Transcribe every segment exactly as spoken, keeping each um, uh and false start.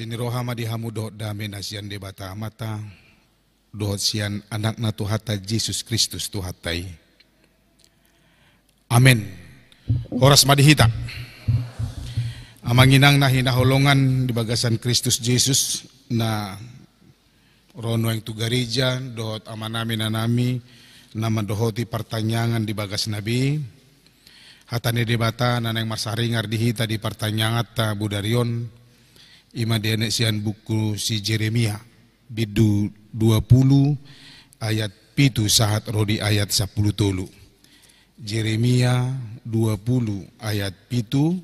Asi ni roha ma di hamu dohot dame na sian Debata Amanta dohot sian Anakna Tuhanta Jesus Kristus Tuhanta i. Amen. Horas ma di hita. Amang inang na hinaholongan di bagasan Kristus Jesus, na ro nuaeng tu gareja, dohot amanami, inanami na mandohoti partangiangan di bagasna be. Hata ni Debata na naeng marsaringar di hita di partangianganta bodari on, i ma dienet sian buku si Jeremia, bindu dua pulu, ayat pitu sahat ro di ayat sampulu tolu. Jeremia dua pulu ayat pitu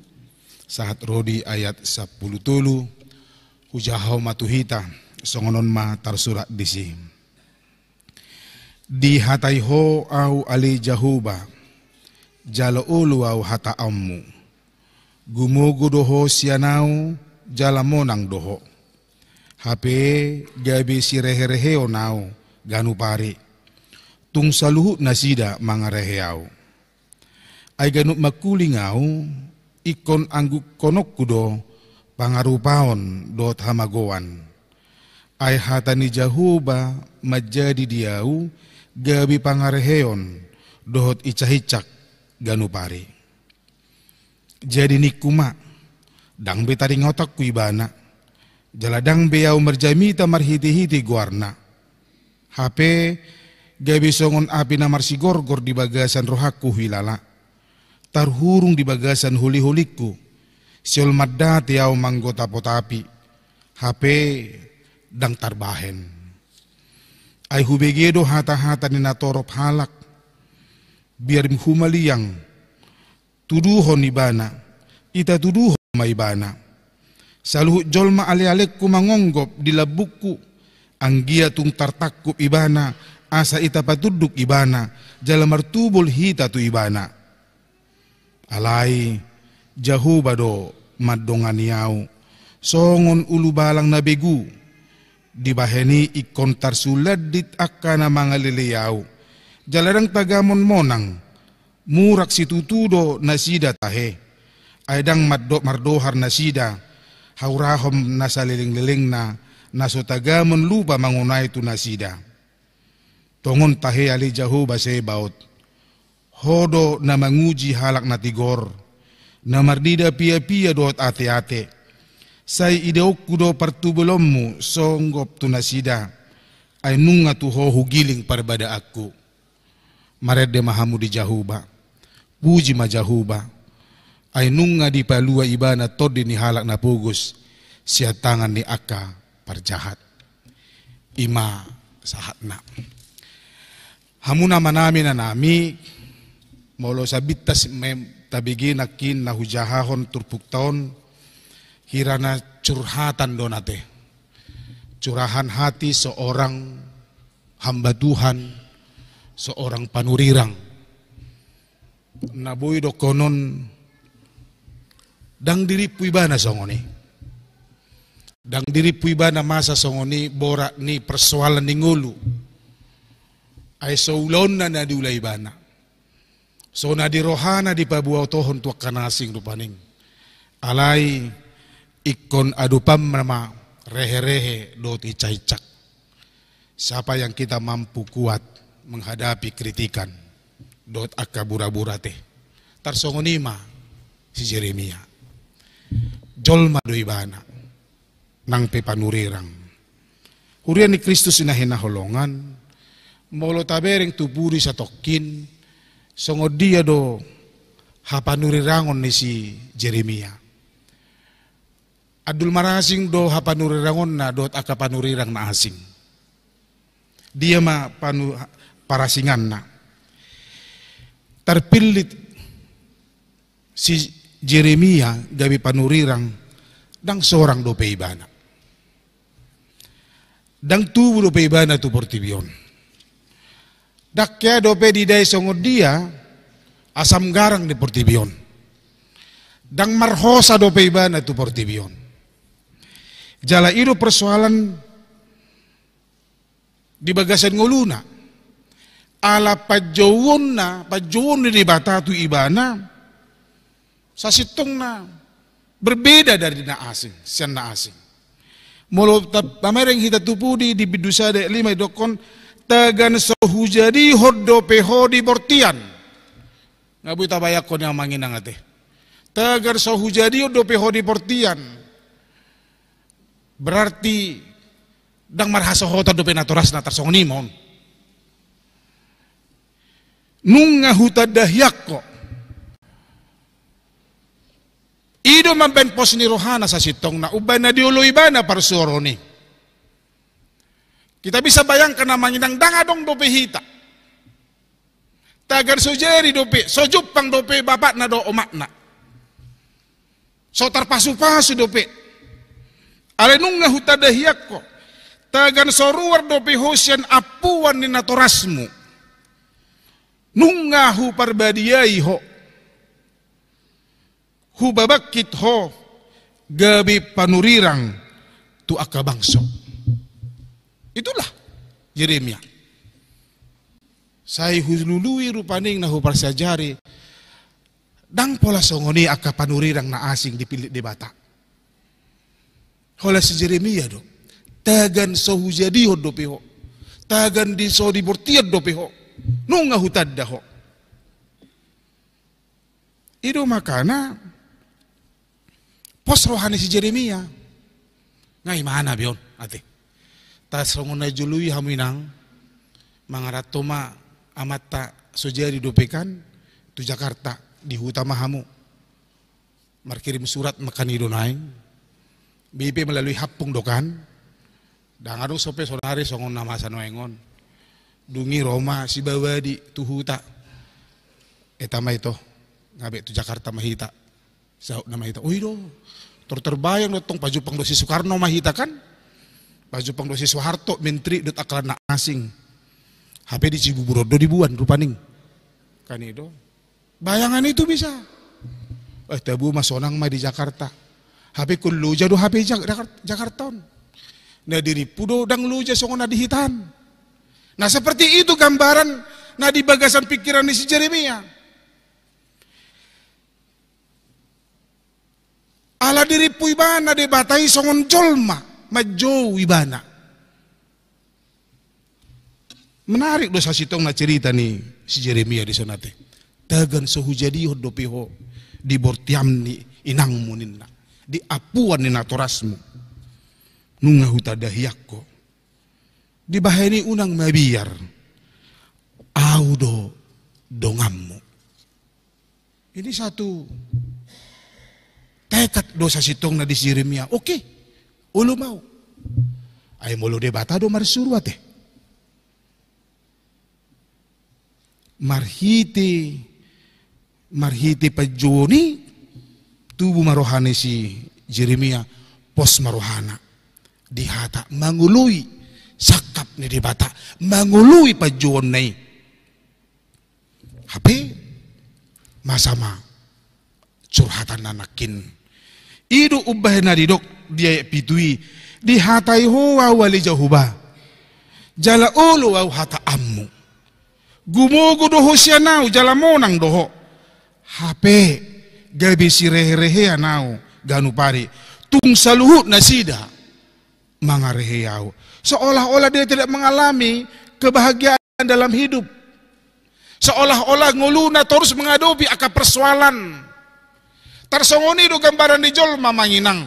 sahat ro di ayat sampulu tolu. Hujahahon ma tu hita, songon on ma tarsurat disi. Dihatai ho ahu ale Jahowa, jala olo ahu hataonmu. Gumogo do ho sian ahu, jala monang do ho. Hape gabe sirehereheon ahu ganup ari. Tung saluhut nasida mangarehe ahu. Ai ganup mangkuling ahu, ingkon anggukkononku do pangarupaon dohot hamagoan. Ai hata ni Jahowa manjadi di ahu gabe pangareheon dohot insahinsat ganup ari. Jadi ningku ma, ndang be taringotonku ibana, jala ndang be ahu marjamita marhitehite goarna. Hape gabe songon api na marsigorgor di bagasan rohangku huilala. Tarhurung di bagasan holiholingku. Sihol mandate ahu manggotapotapi. Hape ndang tarbahen. Ai hubege do hatahata ni natorop halak. Biar humaliang. Tuduhon ibana, ita tuduhon ma ibana. Saluhut jolma alealengku mangonggop di lambungku, anggiat tung tartangkup ibana, asa ita patunduk ibana, jala martubol hita tu ibana. Alai, Jahowa do mandongani ahu, songon ulubalang na begu, dibahen i ingkon tarsulandit angka na mangalelei ahu, jala ndang tagamon monang, Murak situtu do nasida tahe. Ai ndang mardo-, mardohar nasida, haurahon na salelenglelengna, na so tagamon lupa mangonai tu nasida. Tongon tahe ale Jahowa Sebaot. Ho do na manguji halak na tigor, na marnida piapia dohot ateate. Sai idaonku do partubolonmu songgop tu nasida. Ai nunga tu ho hugiling parbadaanku. Marende ma hamu di Jahowa. Puji ma Jahowa. Ai nunga dipalua ibana tondi ni halak na pogos sian tangan ni angka parjahat. I ma sahatna. Hamu na manami na nami, molo sabintas mem-, tabege nangkin na hujahahon turpukta on, hira na curhatan do nate. Curahan hati seorang hamba Tuhan, seorang panurirang. Na boi dohonon, ndang dirimpu ibana songon i. Ndang dirimpu ibana masa songon i, borat ni persoalan ni ngolu. Ai so ulaonna na diula ibana. So na di rohana dipabotohon tu angka na asing rupani. Alai ingkon adopanna ma reherehe dohot insainsak. Siapa yang kita mampu kuat menghadapi kritikan dohot angka burabura te? Tarsongon i ma si Jeremia. Jolma do ibana. Nang pe panurirang. Huria ni Kristus na hinaholongan, molo tabereng tu pudi satongkin, songon dia do hapanurirangon ni si Jeremia. Andul marasing do hapanurirangonna dohot angka panurirang na asing. Dia ma panu-, parasinganna. Tarpillit si Jeremia gabe panurirang, ndang sorang dope ibana. Ndang tubu dope ibana tu portibi on. Ndang hea dope didai songon dia asam garam di portibi on. Ndang marhosa dope ibana tu portibi on. Jala i do persoalan di bagasan ngoluna. Ala panjouonna, panjouon ni Debata tu ibana, sasintongna berbeda dari na asing, sian na asing. Molo ta-, tamereng hita tu pudi, di bindu sada ayat lima didokkon, tagan so hujadihon dope ho di bortian. Nga boi tabayangkon i, amang inang, ate. Tagan so hujadihon dope ho di bortian. Berarti ndang marhasohotan dope natorasna, tarsongon i ma on. Nunga hutanda hian ho. I do mambaen pos ni rohana sasintongna, umbaen na dioloi ibana parsuoron i. Kita bisa bayangkan, amang inang, ndang adong dope hita. Tagan so jadi dope, so jumpang dope bapakna dohot omakna. So tarpasupasu dope. Alai nunga hutanda hian ho. Tagan so ruar dope ho sian ampuan ni natorasmu. Nunga huparbadiai ho. Hubabangkit ho gabe panurirang tu angka bangso. Itulah Jeremia. Sai hulului rupani na huparsiajari. Ndang pola songon i angka panurirang na asing dipillit Debata. Holan si Jeremia do. Tagan so hujadihon dope ho. Tagan di so di bortian dope ho. Nunga hutanda ho. I do makana pos roha ni si Jeremia. Nga imana be on, ate. Tarsongon na jolo i hamu, inang, mangaranto ma amanta so jadi dope kan tu Jakarta, di huta ma hamu. Markirim surat ma kan i do naeng. Boi pe melalui hampung do kan. Ndang adong sope sonari songon na masa nuaeng on. Dung i ro ma si Bawadi tu huta. Eta ma ito, nga be tu Jakarta ma hita. Saut nama hita, oi do. Tor terbayang do tong, pajumpang do si Soekarno ma hita kan. Pajumpang do si Soeharto, menteri dohot angka na asing. Hape di Cibubur on do dibuan rupani. Kan i do. Bayangan itu bisa. Eh, tabo ma, sonang ma di Jakarta. Hape ingkon loja do hape Jak-, Jakar-, Jakarta on. Na dirimpu do ndang loja songon na di hita an. Nah, seperti itu gambaran na di bagasan pikiran ni si Jeremia. Ala dirimpu ibana Debata i songon jolma, manjou ibana. Menarik do sasintongna cerita ni si Jeremia dison, ate. Tagan so hujadihon dope ho di bortian ni inangmu, ninna, di ampuan ni natorasmu, nunga hutanda hian ho. Dibahen i unang mabiar, au do donganmu. Ini satu tekad do sasintongna di si Jeremia. Oke, olo ma au. Ai molo Debata do marsuru, ate. Marhite, marhite panjouon i, tubu ma roha ni si Jeremia, pos ma rohana di hata mangoloi sangkap ni Debata, mangoloi panjouonna i. Hape masa ma curhatanna nangkin. I do umbahen na didok di ayat pitu i, dihatai ho au ale Jahowa, jala olo au hataanmu. Gumogo do ho sian au jala monang do ho. Hape gabe sireherehean au ganup ari, tung saluhut nasida mangarehe au. Seolah-olah dia tidak mengalami kebahagiaan dalam hidup. Seolah-olah ngoluna torus mengadopi angka persoalan. Tarsongon i do gambaran ni jolma, amang inang.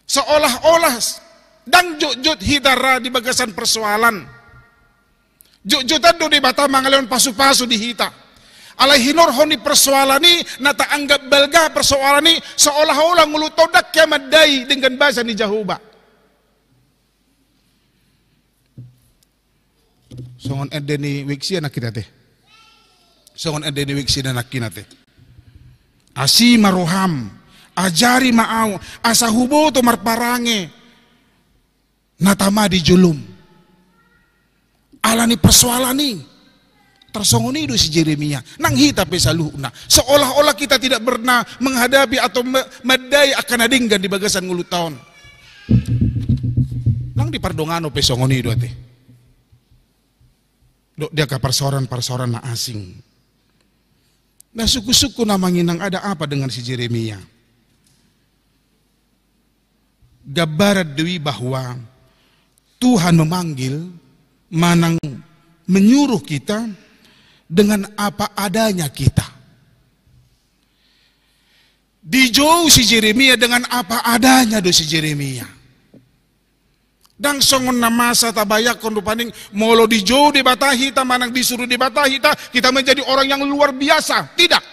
Seolah-olah ndang jotjot hita ra di bagasan persoalan. Jotjotan do Debata mangalehon pasupasu di hita. Alai hinorhon ni persoalan i, na taanggap balga persoalan i, seolah-olah ngolunta on ndang hea mandai denggan basa ni Jahowa. Songon ende ni weksi na nangkin, ate. Songon ende ni weksi na nangkin, ate. Asi ma roham, ajari ma au, asa huboto marparange na tama di jolom. Alani persoalan i. Tarsongon i do si Jeremia. Nang hita pe saluhutna, seolah-olah kita tidak pernah menghadapi atau me-, mandai angka na denggan di bagasan ngolunta on. Nang di pardonganon pe songon i do, ate. Dohot di angka parsaoran-parsaoran na asing. Nah, sungkun-sungkun, amang inang, ada apa dengan si Jeremia? Gambaran do i bahwa Tuhan memanggil, manang menyuruh kita dengan apa adanya kita. Dijou si Jeremia dengan apa adanya do si Jeremia. Ndang songon na masa tabayangkon rupani, molo dijou Debata hita, manang disuruh Debata hita, kita menjadi orang yang luar biasa. Tidak.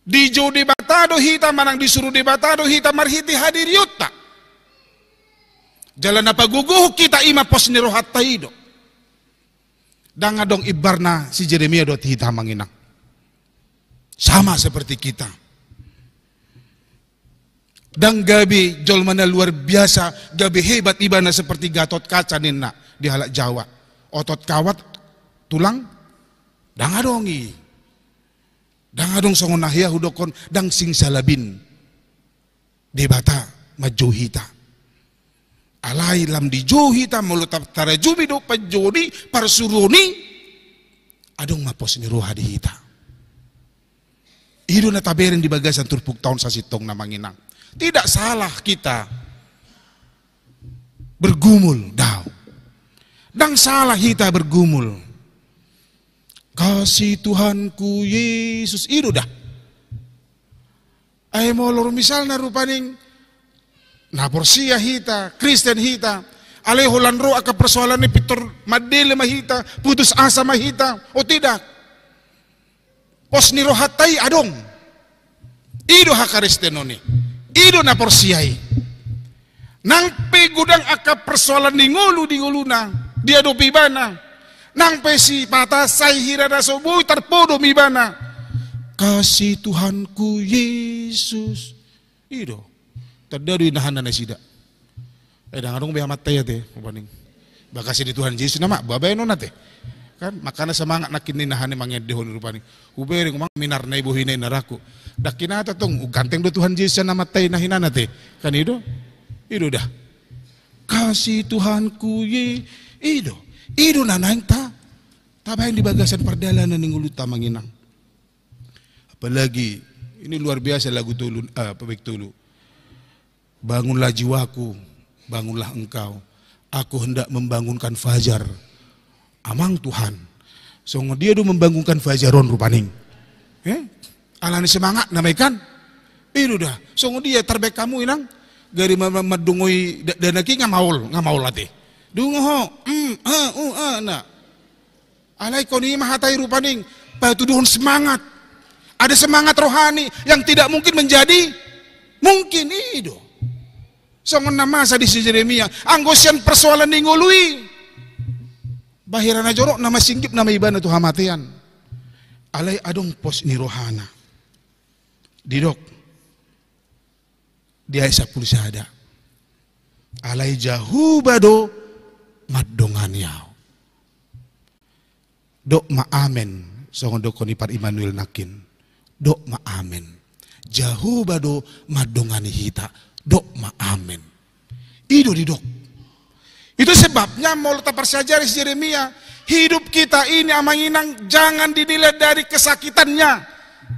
Dijou Debata do hita, manang disuruh Debata do hita marhite hadirionta. Jala na pagogohon hita i ma pos ni rohanta i do. Ndang adong imbarna si Jeremia dohot hita, amang inang. Sama seperti kita. Ndang gabe jolma na luar biasa, gabe hebat ibana seperti Gatot Kaca ninna di halak Jawa. Otot kawat, tulang, ndang adong i. Ndang adong songon na hea hudokkon, ndang sing salabin Debata manjou hita. Alai lam dijou hita, molo ta-, tarajumi do panjouon i, parsuruon i, adong ma pos ni roha di hita. I do na tabereng di bagasan turpukta on sasintongna, amang inang. Tidak salah kita bergumul, daong. Ndang salah hita bergumul. Kasih Tuhanku Yesus, i do da. Ai molo misalna rupani na porsea hita, Kristen hita, alai holan ro angka persoalan i pintor mandele ma hita, putus asa ma hita, o tidak. Pos ni rohanta i adong. I do hakristenon i. I do na porsea i. Nang pe godang angka persoalan ni ngolu di ngoluna, diadopi ibana. Nang pe sipata sai hira na so boi tarpodom ibana. Kasih Tuhanku Yesus. I do. Tanda do inahanna nasida. Eh, ndang adong be amanta i ate, rupani. Bakasi ni Tuhan Jesus nama, babaen on ate. Kan, makana semangat nangkin inahana mangendehon i rupani. Hubereng, amang, minarna i bohina i naraku. Ndang hinata tong, ganteng do Tuhan Jesus na amanta i, na hinana ate. Kan i do? I do da. Kasih Tuhanku Ye-, i do. I do na naeng ta-, tabaen di bagasan pardalanan ni ngolunta, amang inang. Apalagi ini luar biasa lagu tolu, eh, pabeg tolu. Bangunlah jiwaku, bangunlah engkau. Aku hendak membangunkan fajar. Amang Tuhan. Songon dia do membangunkan fajar on rupani. Eh? Alani semangat nama ikan. I do da. Songon dia tarbaen hamu inang. Gari ma-, ma-, mandungoi da-, dakdanak i nga maol, nga maol ate. Dungo ho. Mm, ah, uh, ah, na. Alai ingkon i ma hata i rupani, patuduhon semangat. Ada semangat rohani yang tidak mungkin menjadi mungkin, i do. Songon na masa di si Jeremia, anggo sian persoalan ni ngolu i, ba hira na jorok nama singgip nama ibana tu hamatean. Alai adong pos ni rohana. Didok. Di ayat sampulu sada. Alai Jahowa do mandongani ahu. Dok ma amen, songon dokkon ni Pak Immanuel nangkin. Dok ma amen. Jahowa do mandongani hita. Dok ma amen. I do didok. Itu sebabnya molo taparsajari si Jeremia, hidup kita ini, amang inang, jangan dinilai dari kesakitannya,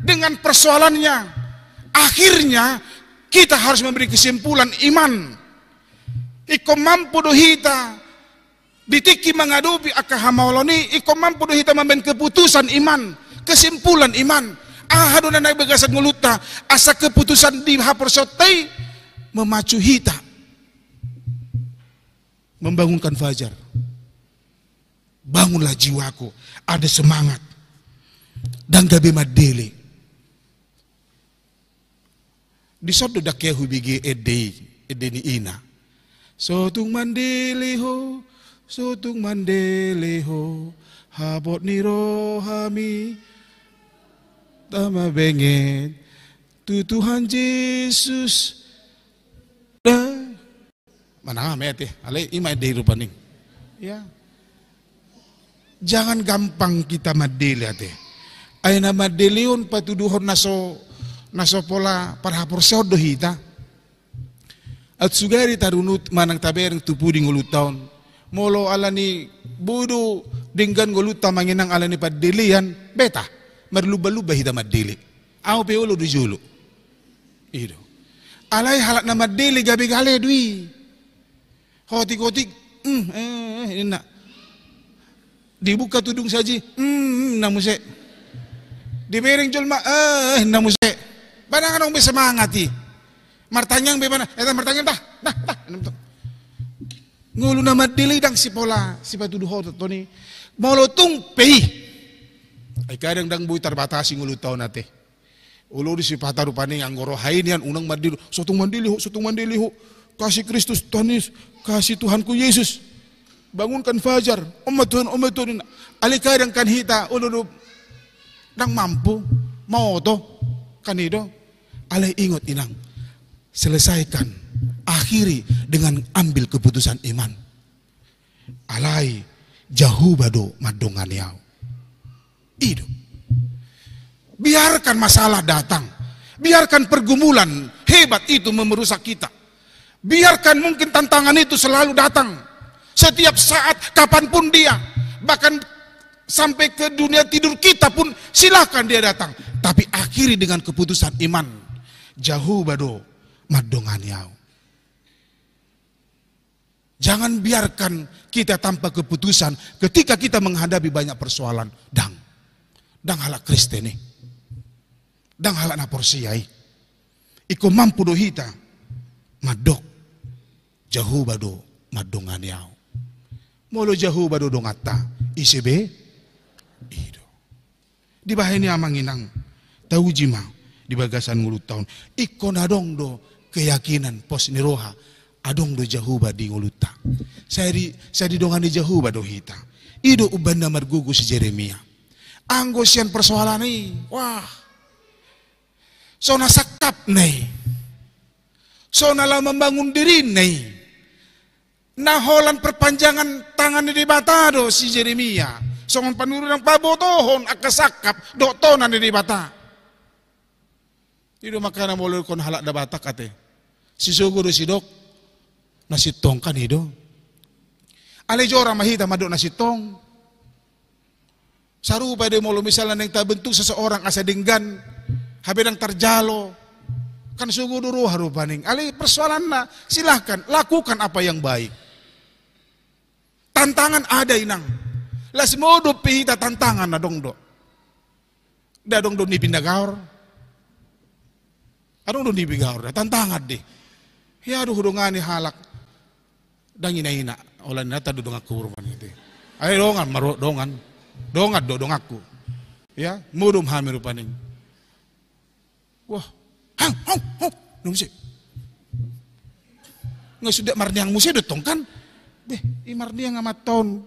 dengan persoalannya. Akhirnya kita harus memberi kesimpulan iman. Ingkon mampu do hita di tingki mangadopi angka hamaolon i, ingkon mampu do hita mambaen keputusan iman, kesimpulan iman. Aha do na naeng bagasan ngolunta, asa keputusan di haporseaonta i memacu hita. Membangunkan fajar. Bangunlah jiwaku, ada semangat. Ndang gabe mandele. Dison do ndang hea hubege ende i, ende ni ina. Sotung mandele ho, sotung mandele ho, habot ni rohami, tama benget tu Tuhan Jesus. Da. Manang aha ma ate, alai i ma ende i rupani. Ya. Jangan gampang kita mandele ate. Ai na mandele on patuduhon na so, na so pola parhaporseaon do hita. Aut sugari tarunut manang tabereng tu pudi ngolunta on. Molo alani boi do denggan ngolunta, amang inang, alani pandelean, beta. Marlumba-lumba hita mandele. Ahu pe olo do jolo. I do. Alai halak na mandele gabe gale do i. Hotik-hotik, mm, eh, eh, ninna. Dibuka tudung saji, mm, mm, na muse. Dibereng jolma, eh, eh, na muse. Ba ndang adong be semangat i. Martangiang be ibana, eh, martangiang dah, dah, dah. Ngolu na mandele i ndang sipola sipatuduhon toni. Molo tung pe i. Ai kadang ndang boi tarbatasi ngolunta on ate. Olo di sipata rupani anggo roha i nian unang mandele, so tung mandele ho, so tung mandele ho. Kasih Kristus, Tuhan Yesus, kasih Tuhanku Yesus. Bangunkan fajar, on ma Tuhan, on ma Tuhan. Alai kadang kan hita, olo do, ndang mampu, maoto, kan i do. Alai ingot inang, selesaikan, akhiri dengan ambil keputusan iman. Alai Jahowa do mandongani au. I do. Biarkan masalah datang. Biarkan pergumulan hebat itu merusak kita. Biarkan mungkin tantangan itu selalu datang. Setiap saat, kapanpun dia. Bahkan sampai ke dunia tidur kita pun, silahkan dia datang. Tapi akhiri dengan keputusan iman. Jahowa do mandongani au. Jangan biarkan kita tanpa keputusan ketika kita menghadapi banyak persoalan. Ndang. Ndang halak Kristen i. Ndang halak na porsea i. Ingkon mampu do hita mandok, Jahowa do mandongani au. Molo Jahowa do donganta, ise be? I do. Dibahen i amang inang, tauji ma di bagasan ngolunta on. Ingkon adong do keyakinan, pos ni roha, adong do Jahowa di ngolunta. Sai di, sai didongani Jahowa do hita. I do umbahen na margogo si Jeremia. Anggo sian persoalan i, wah. So na sangkapna i. So na laho mambangun dirina i. Na holan perpanjangan tangan ni Debata do si Jeremia. Songon panurirang pabotohon angka sangkap dohot tona ni Debata. I do makana molo didok halak na Batak ate, sisogo do sidok na sintong, kan i do. Alai jora ma hita mandok na sintong. Sarupa do molo misalna naeng tabentuk seseorang asa denggan, hape ndang tarjalo, kan sogo do roha rupani. Alai persoalanna, silahkan lakukan apa yang baik. Tantangan ada inang. Las modom pe hita tantangan adong do. Ndang adong do nipi na gaor. Adong do nipi gaor, tantangan do i. Ia do hudongani halak. Ndang ina-ina, holan inanta do donganku rupani ate. Ai dongan ma ro, dongan. Dongan do donganku. Ia, modom hami rupani. Wah, hang, hang, hang. Na muse. Nga suda marniang muse do tong kan. Beh, i marniang amanta on.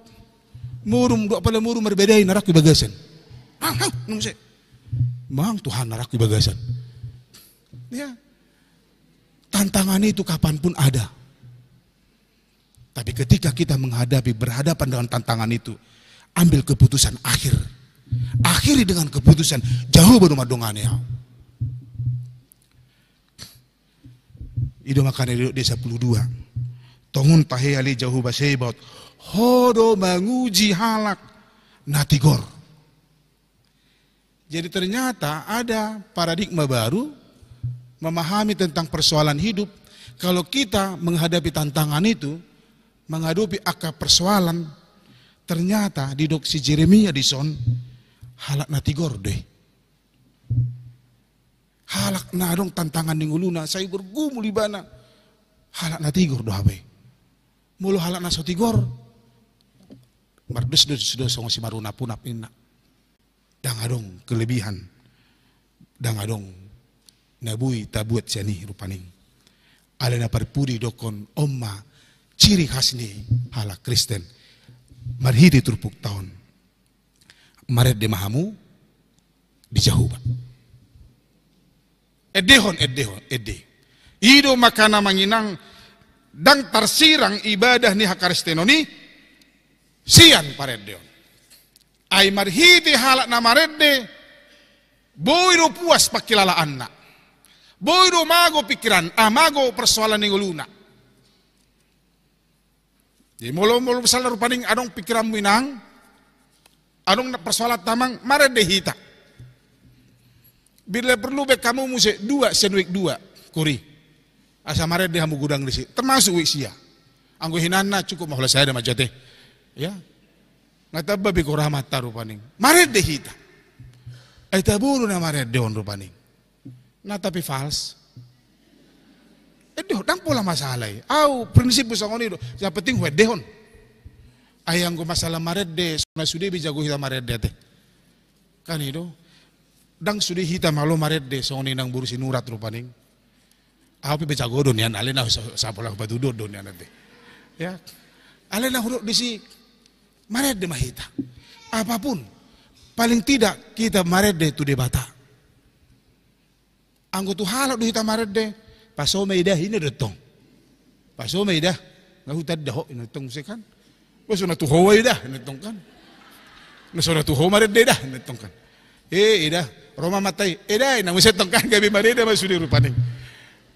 Modom do, apala modom marbadai na rangku i bagasan. Hang, hang, na muse. Mang Tuhan na rangku i bagasan. Ia. Tantangan itu kapanpun ada. Tapi ketika kita menghadapi, berhadapan dengan tantangan itu, ambil keputusan akhir. Akhiri dengan keputusan, Jahowa do mandongani au. I do makana didok di sapuluh dua. Tongon tahe ale Jahowa Sebaot, Ho do manguji halak na tigor. Jadi ternyata ada paradigma baru memahami tentang persoalan hidup. Kalau kita menghadapi tantangan itu, menghadapi angka persoalan, ternyata didok si Jeremia dison, halak na tigor do i. Halak na adong tantangan di ngoluna, sai bergumul ibana. Halak na tigor do hape. Molo halak na so tigor, mardos do sude songon si marunapunap ninna. Ndang adong kelebihan, ndang adong na boi tabuat sian i rupani. Alai na parpudi dokkon on ma ciri khas ni halak Kristen. Marhite turpukta on, marende ma hamu di Jahowa. Endehon, endehon, ende. I do makana manginang ndang tarsirang ibadah ni hakaristenon i sian parendeon. Ai marhite halak na marende, boi do puas pangkilalaanna. Boi do mago pikiran, ah, mago persoalan ni ngoluna. Jadi molo, molo misalna rupani adong pikiranmu inang, adong na persoalan tamang, marende hita. Bila perlu baen hamu muse dua sian wik dua, kuri. Asa marende hamu godang disi, termasuk uek sia. Anggo hinanna cukup ma holan sada ma jo ate. Ya. Nga tamba be kora mata rupani. Marende hita. Ai tabo do na marende on rupani. Na tapi fals. Endehon, ndang pola masalah i. Au prinsipku songon i do. Yang penting huendehon. Ai anggo masalah marende, so na sude be jago hita marende ate. Kan i do. Ndang sude hita malo marende songon i nang boru Sinurat rupani. Au pe be jago do nian, alai na sa-, sapola hupatuduhon do nian ate. Ya. Alai na hudok disi, marende ma hita. Apapun, paling tidak kita marende tu Debata. Anggo tu halak do hita marende, paso ma i da, ninna do tong. Paso ma i da, nga hutanda ho, ninna tong muse kan. Ba so na tu ho i da, ninna tong kan. Na so na tu ho marende da, ninna tong kan. E, i da, ro ma mata i, e da, ninna muse tong kan, gabe marende ma sude rupani.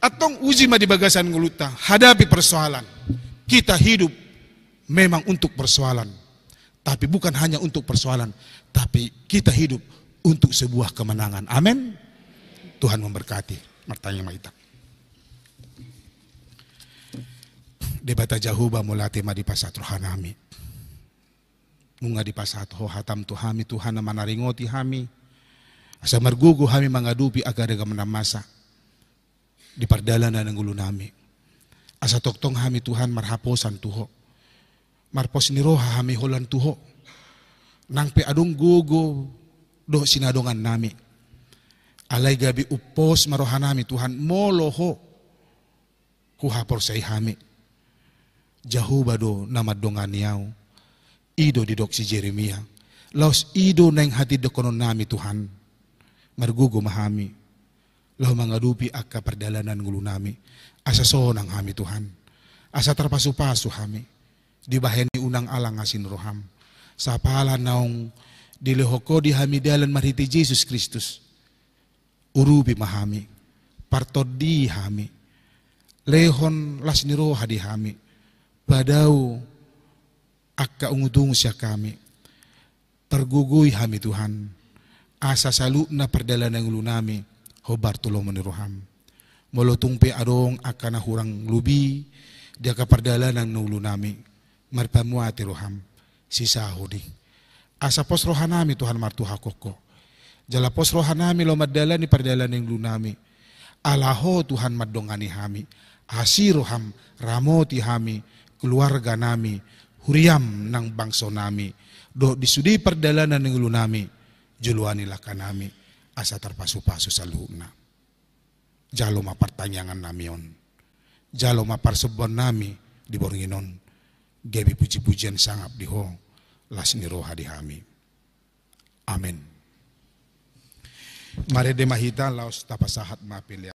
Antong uji ma di bagasan ngolunta, hadapi persoalan. Kita hidup memang untuk persoalan. Tapi bukan hanya untuk persoalan, tapi kita hidup untuk sebuah kemenangan. Amin. Tuhan memberkati. Martangiang ma hita. Debata Jahowa, mauliate ma dipasahat rohanami. Nunga dipasahat Ho hataM tu hami, Tuhan, na manaringoti hami. Asa margogo hami mangadopi angka ragam na masa di pardalanan ni ngolunami. Asa tongtong hami, Tuhan, marhaposan tu Ho. Marpos ni roha hami holan tu Ho. Nang pe adong gogo dohot sinadongannami. Alai gabe umpos ma rohanami, Tuhan, molo Ho huhaporseai hami. Jahowa do na mandongani au. I do didok si Jeremia. Laos i do naeng hatindanghononnami, Tuhan. Margogo ma hami laho mangadopi angka pardalanan ngolunami. Asa sonang hami, Tuhan. Asa tarpasupasu hami dibahen ni unang alang asi ni rohaM. Sapala naung dilehon Ho di hami dalan marhite Jesus Kristus. Urupi ma hami, partondii hami, lehon las ni roha di hami, padao angka ungut-ungut sian hami. Pargogoi hami, Tuhan, asa saluhutna pardalanan ni ngolunami hombar tu lomo ni rohaM. Molo tung pe adong angka na hurang lobi di angka pardalanan ni ngolunami, marpamuati rohaM, sisahon i. Asa pos rohanami, Tuhan, martuhahon Ho. Jala pos rohanami laho mandalani pardalanan ni ngolunami. Ala Ho, Tuhan, mandongani hami. Asi rohaM, ramoti hami, keluarganami, huriaM nang bangsonami, dohot di sude pardalanan ni ngolunami, joloani langkanami, asa tarpasupasu saluhutna. Jalo ma partangiangannami on. Jalo ma parsombaonnami di borngin on. Gabe puji-pujian sangap di Ho, las ni roha di hami. Amen. Marende ma hita, laos tapasahat ma pelean.